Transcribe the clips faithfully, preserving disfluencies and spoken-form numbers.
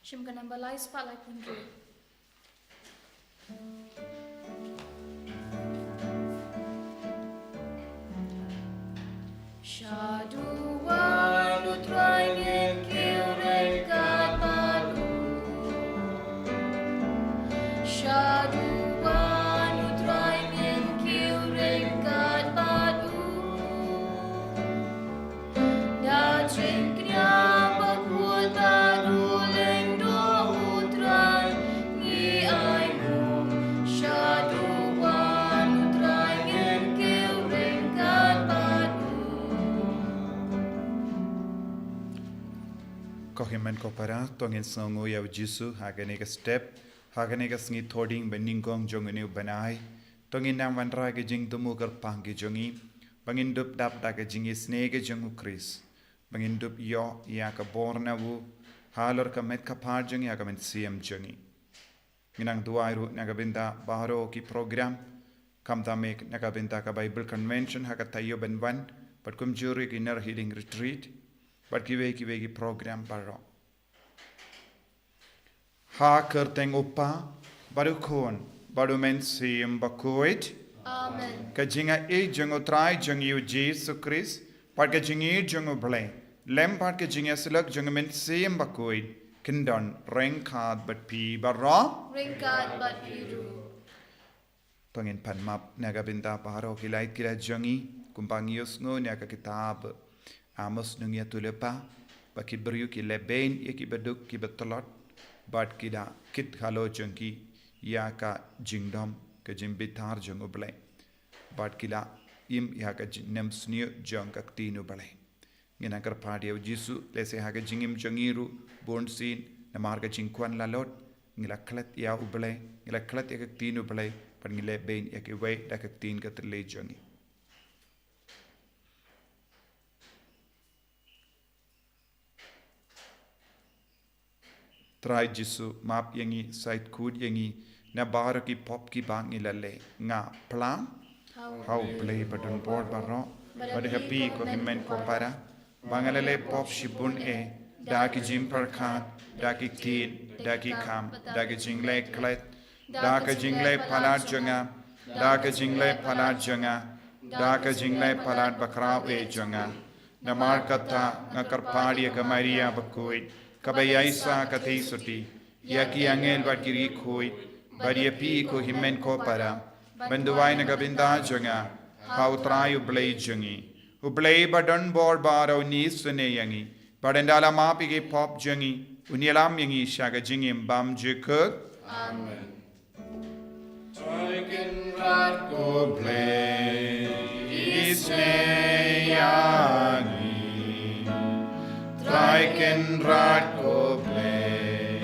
Shim ka number lai spah lai phew hynriew. Shaduh wan u Trai, ngin kiew ryngkat bad u. Shaduh wan u Trai, ngin kiew ryngkat bad u. Da jingkñia bakhuid bad u lyngdoh u Trai, ngi ainguh. Shaduh wan u Trai, ngin kiew ryngkat bad u. Ko hynmen ko para, to ngin sngewnguh ïa u Jisu ha kane ka step, ha kane ka sngi Thohdieng ba nyngkong jong une u bnai. To ngin nang wanrah ka jingthmu kyrpang ki jong ngi, ba ngin dup dap da ka jingisynei ka jong u Khrist, ba ngin dup ïoh ïa ka bor na u halor ka met ka phad jong ngi ha ka mynsiem jong ngi. Ngin nang duwai ruh na ka bynta baroh ki program, khamtam eh na ka bynta ka Bible Convention ha ka taïew ban wan, bad kumjuh ruh ki Inner Healing Retreat, bad kiwei kiwei ki program baroh. Ha ka kyrteng u Kpa, bad u Khun, bad u Mynsiem Bakhuid. Amen. Ka jingïeit jong u Trai jong ngi u Jisu Khrist, bad ka jingïeit jong u Blei, lem bad ka jingïasyllok jong u Mynsiem Bakhuid, kin don ryngkat bad phi baroh. Ryngkat bad phi ruh. To ngin pan map na ka bynta baroh ki lait ki lait jong ngi, kumba ngi ïohsngew na ka kitab Amos, nongïathuhlypa, ba ki briew ki lehbeiñ ïa ki baduk ki batlot, bad ki da kit halor jong ki ïa ka jingdom, ka jingbitar jong u Blei, bad ki da im ïa ka jingnem sniew jong ka ktien u Blei. Ngin nang kyrpad ïa u Jisu, lehse ha ka jingim jong ngi ruh, bunsien, namar ka jingkwah lalot, ngi la klet ïa u Blei, ngi la klet ïa ka ktien u Blei, bad ngi lehbeiñ ïa kiwei da ka ktien ka thylliej jong ngi. Trai Jisu, map ïa ngi, shait khuid ïa ngi na baroh ki pop kiba ngi la leh. Nga phla ha u Blei badonbor baroh, bad ha phi ko hynmen ko para, ba nga la leh pop shibun eh, da ki jingpyrkhat, da ki ktien, da ki kam, da ki jingleh klet, da ka jingleh palat jong nga, da ka jingleh palat jong nga, da ka jingleh palat bakhraw eh jong nga. Namar kata nga kyrpad ïa ka Maria bakhuid, kaba ïaishah ka theisotti, ïa ki angel bad ki riewkhuid, bad ïa phi ko hynmen ko para, ban duwai na ka bynta jong nga ha u Trai u Blei jong ngi. U Blei badonbor baroh un isynei ïa ngi, bad ynda la map ïa ki pop jong ngi, un ïalam ïa ngi sha ka jingim bymjukut. Amen. Trai Kynrad ko Blei, isynei ïa ngi. Trai Kynrad ko Blei,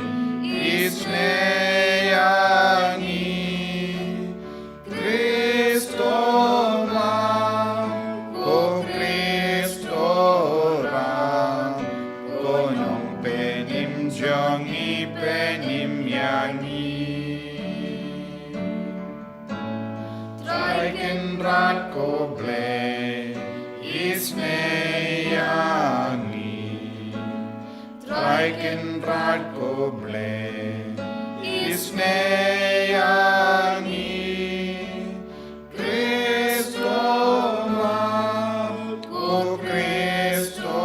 isynei ïa ngi. Khristomam, ko Khristorap, ko nongpynim jong ngi, pynim ïa ngi. Trai Kynrad ko Blei, isynei ïa ngi. Trai Kynrad ko Blei, isynei ïa ngi. Khristomam, ko Khristorap,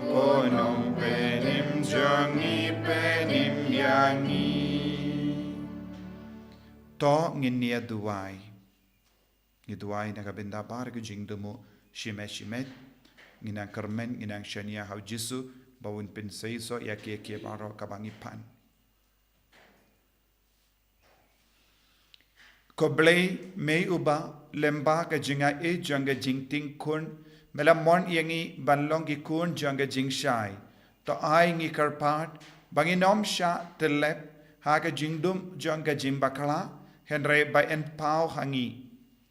ko nongpynim jong ngi, pynim ïa ngi. To ngin ïa duwai. Ngi duwai na ka bynta baroh ki jingthmu shimet shimet. Ngi nang kyrmen, ngi nang shaniah ha u Jisu, ba un pynseisoh ïa kiei kiei baroh kaba ngi pan. Ko Blei, me uba lyngba ka jingaiei jong ka jingtieng khun, me la mon ïa ngi ban long ki khun jong ka jingshai. To ai ngi kyrpad ba ngin ym shah tyllep ha ka jingdum jong ka jingbakla, hynrei ba yn paw ha ngi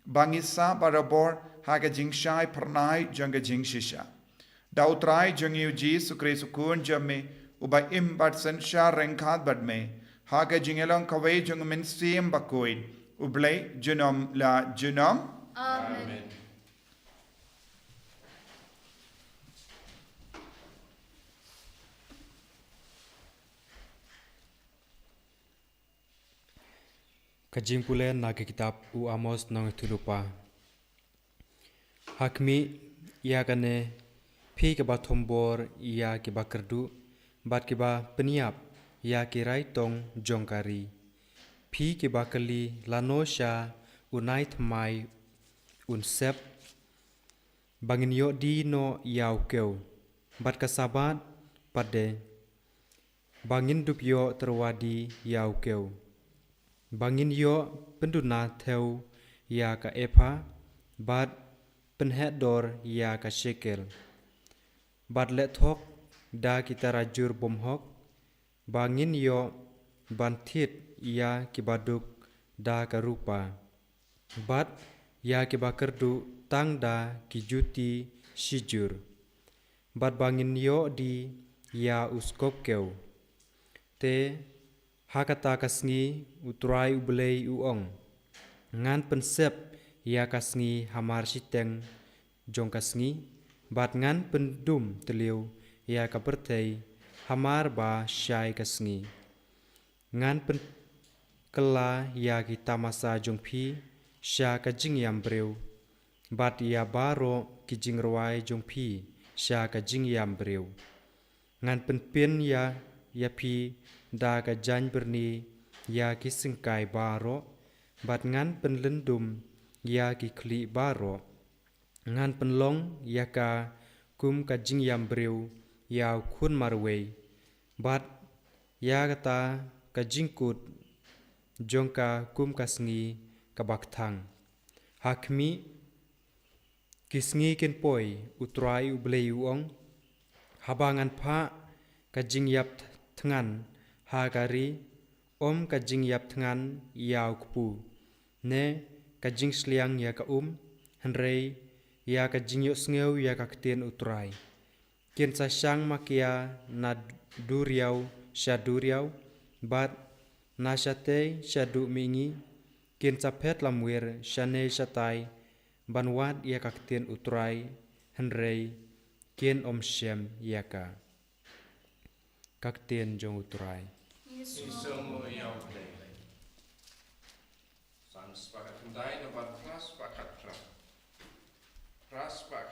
ba ngi sah barabor ha ka jingshai phyrnai jong ka jingshisha. Da u Trai jong ngi u Jisu Khrist u Khun jong me, uba im bad synshar ryngkat bad me, ha ka jingïalong kawei jong u Mynsiem Bakhuid, U Blei junom la junom. Amen. Ka jingpule na ka kitab u Amos nongïathuhlypa. Ha khmih, ïa kane, phi kiba thombor ïa kiba kyrduh, bad kiba pynïap ïa ki raitong jong ka ri. Phi kiba kylli lano sha u nai thymmai un sep, ba ngin ïoh die noh ïa u kew, bad ka Sabbath pat de, ba ngin dup ïoh tyrwa die ïa u kew, ba ngin ïoh pynduna thew ïa ka epha, bad pynheh dor ïa ka shekel, bad leh thok da ki tarajur bymhok, ba ngin ïoh ban thied ïa kiba duk da ka rupa, bad ïa kiba kyrduh tang da ki juti shijur, bad ba ngin ïoh die ïa u skop kew. Te ha kata ka sngi, u Trai U Blei u ong, ngan pynsep ïa ka sngi hamar shiteng jong ka sngi, bad ngan pyndum tliw ïa ka pyrthei hamar ba shai ka sngi. Ngan pynkylla ïa ki tamasa jong phi sha ka jingïam briew, bad ïa baroh ki jingrwai jong phi sha ka jingïam briew. Ngan pynpin ïa, ïa phi da ka jaiñbyrni ïa ki syngkai baroh, bad ngan pynlyndum ïa ki khlieh baroh. Ngan pynlong ïa ka kum ka jingïam briew ïa u khun marwei, bad ïa kata ka jingkut jong ka kum ka sngi kaba kthang. Ha khmih, ki sngi kin poi, u Trai U Blei u ong, haba ngan phah ka jingïap thngan ha ka ri, ym ka jingïap thngan ïa u kpu, ne ka jingshliang ïa ka um, hynrei ïa ka jingïohsngew ïa ka ktien u Trai. Kin sa shang makia na duriaw sha duriaw, bad na shatei shaduh mihngi, kin sa phet lamwir shane shatai, ban wad ïa ka ktien u Trai, hynrei kin ym shem ïa ka. Ka ktien jong u Trai. Ïa u Blei. San spah khyndai na bad phra spah khatphra. Phra spah